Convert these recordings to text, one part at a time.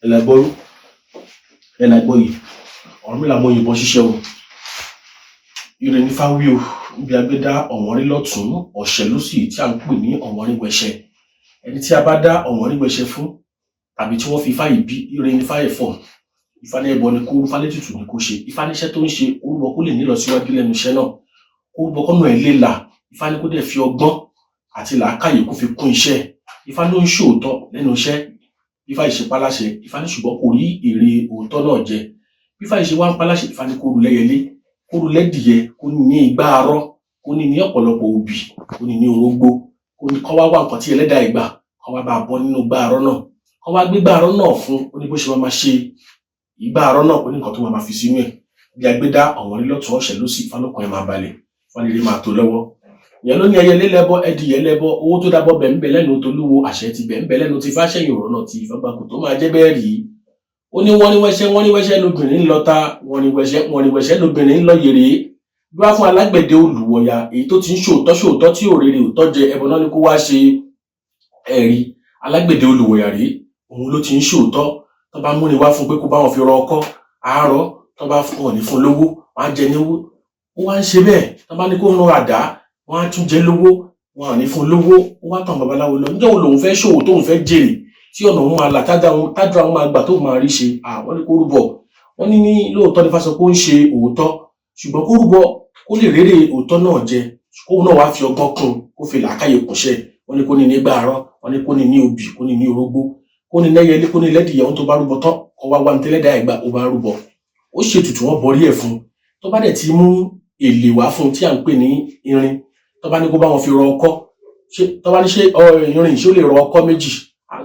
Ẹlẹgbọrú ẹlẹgbọyè, Ọ̀rúnmìlà mọ yìnbọn ṣíṣe o. Ire ní fáwí o. Níbi agbé dá ọ̀wọ́nrín lọ́tún, ọ̀ṣẹ́ lósì tí à ń pè ní ọ̀wọ́nrín wẹṣẹ. Ẹni tí a bá dá ọ̀wọ́nrín wẹṣẹ fún tàbí tí wọ́n fi ifá yìí bí, ire ní fáyẹ̀ fọ̀. Ifá ní ẹbọ ni kó rú, fálétùtù ni kó ṣe. Ifá níṣẹ́ tó ń ṣe, ó rúbọ kó lè nílọsíwájú lẹ́nu iṣẹ́ náà, kó rúbọ kọ́nà ẹ̀ lè là. Ifá ní kó dẹ̀ fi ọgbọ́n àti làákàyè kó fi kún iṣẹ́ ẹ̀. Ifá ló ń ṣòótọ́ lẹ́nu iṣẹ́. Ifá yìí ṣe páláṣẹ. Ifá ní ṣùgbọ́n kò rí èrè òótọ́ náà jẹ. Ifá yìí ṣe wá ń paláṣẹ, Ifá ní kó rú lẹ́yẹlé, kó rú lẹ́dìyẹ, kó ní igbá arọ́, kó ní ọ̀pọ̀lọpọ̀ obì, kó ní orógbó, kó ní kó wá wá nǹkan tí ẹlẹ́dàá ẹ̀ gbà, kó wá bá a bọ́ nínú igbá arọ́ náà, kó wá gbé igbá arọ́ náà fún. Ó ní bó ṣe máa máa ṣe igbá arọ́ náà, ó ní nǹkan tó máa máa fi sínú ẹ̀. Bí agbé dá ọ̀wọ́nrín lọ́tún, ọ̀ṣẹ́ lósì, Ifá lọ́kàn ẹ̀ máa balẹ̀, Ifá ní eré máa tó lọ́wọ́. Ìyẹn ló ní ẹyẹlé lẹ́bọ, ẹdìyẹ lẹ́bọ, owó tó dábọ́ bẹ̀ ń bẹ lẹ́nu tolúwo, àṣẹ ti bẹ̀ ń bẹ lẹ́nu ti fáṣẹ̀yìn ọ̀rọ̀ náà ti ìfagbakò tó máa jẹ́ bẹ́ẹ̀ rí. Ó ní wọ́n ní wẹ́ṣẹ́, wọ́n ní wẹ́ṣẹ́ lóbìnrin ń lọta, wọ́n ní wẹ́ṣẹ́, wọ́n ní wẹ́ṣẹ́ lóbìnrin ń lọ yèrè. Dúrà fún alágbẹ̀dẹ olùwọ̀yà, èyí tó ti ń ṣòótọ́ ṣòótọ́ tí òrèrè òótọ́ jẹ, ẹbọ náà ni kó wá ṣe. Ẹ̀rí alágbẹ̀dẹ olùwọ̀yà rèé, òun ló ti ń ṣòótọ́. Tó bá múni wá fún pé kó bá wọn fi rọ ọkọ́ àárọ̀, tó bá fún wọn ní fún lówó, wọn á jẹ níwó. Ó wá ń ṣe bẹ́ẹ̀. Tó bá ní kó rán àdá, wọn á tún jẹ lówó, wọn à ní fún lówó. Ó wá tàn babaláwo lọ. Níjọ́ wo lòun fẹ́ ṣòwò tóun fẹ́ jèrè, tí ọ̀nà òun máa là, tájà òun máa gbà, tóun máa rí ṣe? Àwọn ní kó rúbọ. Wọ́n ní ní lóòótọ́ ní Fásọ pé ó ń ṣe òótọ́, ṣùgbọ́n kó rúbọ kó lè rérè òótọ́ náà jẹ, kóun náà wá fi ọgbọ́n kún, kó fi làákàyè kúnṣẹ́. Wọ́n ní kó ní nígbà àárọ̀, wọ́n ní kó ní ní obì, kó ní ní orógbó, kó ní lẹ́yẹlé, kó ní lẹ́dìyẹ. Ohun tó bá rúbọ tán, kó wá wá ní tẹ́lẹ̀dá ẹ̀gbà. Ó bá rúbọ, ó ṣètùtù, wọ́n bọrí ẹ̀ fún. Tó bá dẹ̀ ti mú èlé wá fún tí à ń pè ní irin, tó bá ní kó bá wọn fi rọ ọkọ́, ṣé tó bá ní ṣé irin ṣé ó lè rọ ọkọ́ méjì,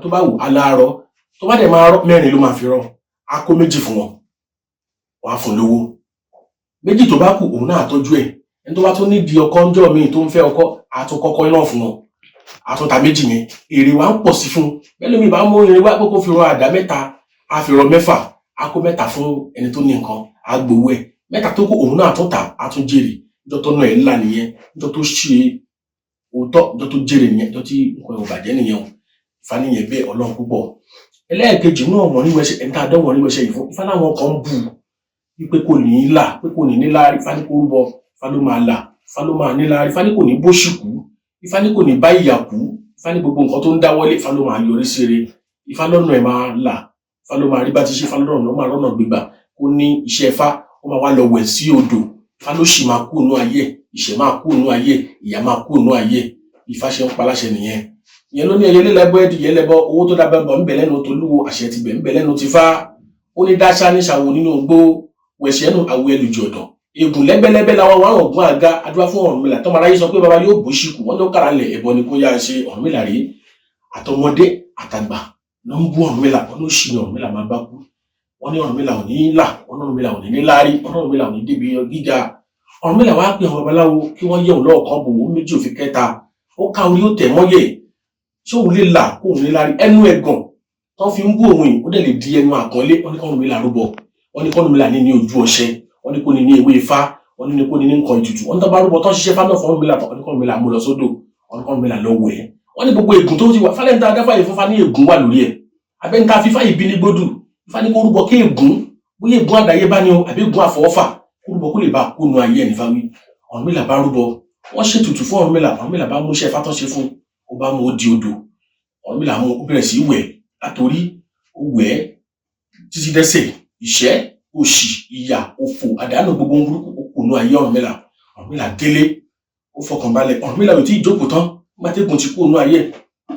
tó bá wù aláàárọ̀, tó bá dẹ̀ máa rọ mẹ́rin ló máa fi rọ, á kó méjì fún wọn, wọn á fún lówó. Méjì tó bá kù, òun náà tọ́jú ẹ̀. Ẹni tó bá tún nídìí ọkọ́ ńjọ́ míì tó ń fẹ́ ọkọ́, á tún kọ́kọ́ náà fún wọn, á tún ta méjì yẹn. Èrè wa ń pọ̀ sí fún bẹ́ẹ̀. Lómi bá mú irin wá pé kó fi rọ àdá mẹ́ta, á fi rọ mẹ́fà, á kó mẹ́ta fún ẹni tó ní nǹkan, á gbowó ẹ̀. Mẹ́ta tó kù, òun náà tún tà, á tún jèrè. Níjọ́ tó náà ẹ̀ ńlá nìyẹn, níjọ́ tó ṣe òótọ́, níjọ́ tó jèrè nìyẹn, níjọ́ tí nǹkan ò bàjẹ́ nìyẹn o. Ifá nìyẹn bẹ́ẹ̀, Ọlọ́run púpọ̀. Ẹlẹ́ẹ̀kejì náà, wọ́n ní wẹṣẹ ẹni tá a dánwò ní wẹṣẹ yìí fún. Ifá láwọn kan ń bù wípé kò ní í là, pé kò ní ní láárí. Ifá ní kó rúbọ, Ifá ló máa là, Ifá ló máa ní láárí. Ifá ní kò ní bóṣì kú, Ifá ní kò ní bá ìyà kú. Ifá ní gbogbo nǹkan tó ń dáwọ́lé, Ifá ló máa yọrí sí rere. Ifá lọ́nà ẹ̀ máa là, Ifá ló máa rí bá ti ṣe, Ifá lọ́nà ló máa rọ́nà gbégbà. Kó ní iṣẹ́ Ifá, ó máa wá lọ wẹ̀ sí odò. Ifá ló sì máa kú inú ayé ẹ̀, ìṣẹ́ máa kú inú ayé ẹ̀, ìyà máa kú inú ayé ẹ̀. Ifá ṣe ń paláṣẹ nìyẹn. Ìyẹn ló ní ẹyẹlé lẹbọ, ẹdìyẹ lẹbọ, owó tó dábẹ́ bọ̀ ń bẹ lẹ́nu tolúwo, àṣẹ ti bẹ̀ ń bẹ lẹ́nu ti fá. Ó ní dáṣá ní ṣàwò nínú igbó, wẹ̀ṣẹ́nu àwọ̀ ẹlùjì ọ̀dàn ègùn lẹ́gbẹ́lẹ́gbẹ́ làwọn wà ọ̀gbọ́n àga. Adúlá fún Ọ̀rúnmìlà tọ́mọ aráyé sọ pé baba yóò bó ṣìkù, wọ́n ló kára lẹ̀, ẹ̀bọ ni kó yá ṣe. Ọ̀rúnmìlà rèé, àtọmọdé àtàgbà ló ń bú Ọ̀rúnmìlà. Wọn ló ṣì ní Ọ̀rúnmìlà máa bá kú. Wọ́n ní Ọ̀rúnmìlà ò ní là, wọ́n ní Ọ̀rúnmìlà ò ní níláárí, wọ́n ní Ọ̀rúnmìlà ò ní débi gíga. Ọ̀rúnmìlà wá pé àwọn babaláwo kí wọ́n yẹ̀ òun lọ́ọ̀kan bò ó méjì òfin kẹta. Ó ká orí, ó tẹ̀ mọ́yẹ̀, ṣé òun lè là, kóun níláárí? Ẹnu ẹ̀gàn tó fi ń bú òun yìí, ó dẹ̀ lè di ẹnu àpọ́nlé. Wọ́n ní k'Ọ̀rúnmìlà rúbọ, wọ́n ní k'Ọ̀rúnmìlà ní ní ojú ọṣẹ, wọ́n ní kó ní ní ewé ifá, wọ́n ní kó ní ní nǹkan ìtùtù. Wọ́n ní tó bá rúbọ tó ń ṣiṣẹ́ fá náà fún Ọ̀rúnmìlà tán, wọ́n ní k'Ọ̀rúnmìlà mú lọ sódò, wọ́n ní k'Ọ̀rúnmìlà lọ wẹ̀. Wọ́n ní gbogbo ègún tó ti wà fálẹ́ńtà adáfà yìí fún fa ní ègún wà lórí ẹ̀, abẹ́ńtà fífá yìí bí ní gbódù. Ifá ní kó rúbọ kí ègún, bóyá ègún àdáyébá ni o àbí ègún àfọwọ́fà, kó rúbọ kó lè bá kúnu ayé ẹ̀. Nífà wí. Ọ̀rúnmìlà bá rúbọ, wọ́n ṣètùtù fún Ọ̀rúnmìlà. Ọ̀rúnmìlà bá múṣẹ́ ifá tán ṣe fún, ó bá mú ó di odò. Ọ̀rúnmìlà mú, ó bẹ̀rẹ̀ sí í wẹ̀ látòrí, ó wẹ̀ títí dẹ́sẹ̀. Ìṣẹ́, òṣì, ìyà, òfò, àdánù, gbogbo ohun burúkú, ó kùnú ayé Ọ̀rúnmìlà. Ọ̀rúnmìlà délé, ó fọkàn balẹ̀. Ọ̀rúnmìlà ò tí ì jókòó tán nígbà tí ègún ti kú ònú ayé.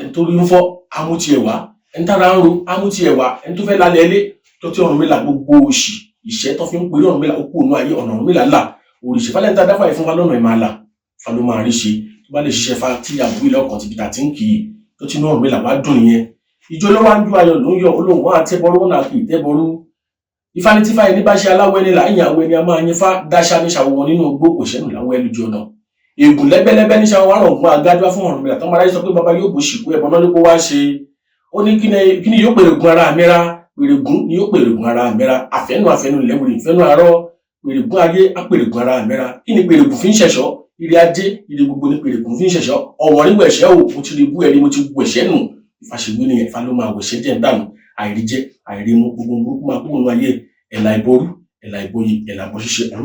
Ẹni tó rí ń fọ́, á mú tiẹ̀ wá. Ẹni tára ń ro, á mú tiẹ̀ wá. Ẹni tó fẹ́ lálẹ́ ilé tó tí Ọ̀rúnmìlà, gbogbo òṣì, ìṣẹ́ tó fi ń perí Ọ̀rúnmìlà, ó kú ònú ayé. Ọ̀nà Ọ̀rúnmìlà là, òrìṣà falẹ̀ ń ta dáfà yìí fún wa lọ́nà ẹ̀ máa là. Fa ló máa rí ṣe tó bá lè ṣiṣẹ́ fa tí àbúrò ilé ọkàn ti bí ta ti ń kì í tó tí inú Ọ̀rúnmìlà wá dùn nìyẹn. Ìjọ ló wá ń jó, ayọ̀ ló ń yọ, olóhùn wọn àtẹbọrú, wọn náà kì í tẹbọrú. Ifá ní tífá ẹni bá ṣe aláwọ̀ ẹni là ń yàn, àwọ̀ ẹni a máa yin fá. Dáṣá ní ṣàwọ̀ wọn nínú igbó, òṣèlú láwọ̀ ẹlùjọ ọ̀nà ègùn lẹ́gbẹ́lẹ́gbẹ́ ní ṣàwọ̀ àrùn agájọ́ fún Ọ̀rúnmìlà tọ́mọ aráyé sọ pé baba yóò bó ṣìkú, ẹ̀bọn náà ní kó wá ṣe. Ó ní kí ni yóò pèrègùn ara mi ra? Pèrègùn ni yóò pèrègùn ara mi ra. Àfẹ́nu àfẹ́nu lẹ́wìrì ìfẹ́nu àárọ̀, pèrègùn ayé á pèrègùn ara mi ra. Kí ni pèrègùn fi ń ṣẹ̀ṣọ́? Ire ajé, ire gbogbo ni pèrègùn fi ń ṣẹ̀ṣọ́. Ọ̀wọ́n ríwọ̀ ẹ̀ṣẹ́ o, mo ti rí bú ẹ̀rí, mo ti wù ẹ̀ṣẹ́ nù. Ifá ṣe wí nìyẹn. Ifá ló máa wẹ̀ṣẹ́ jẹ́ dànù, àìríjẹ, àìrímu, gbogbo burúkú máa kúrò nínú ayé. Ẹ̀là ìbọrú, ẹ̀là ìbọyè, ẹ̀là ìbọ ṣíṣe. Ọ̀rúnmìlà.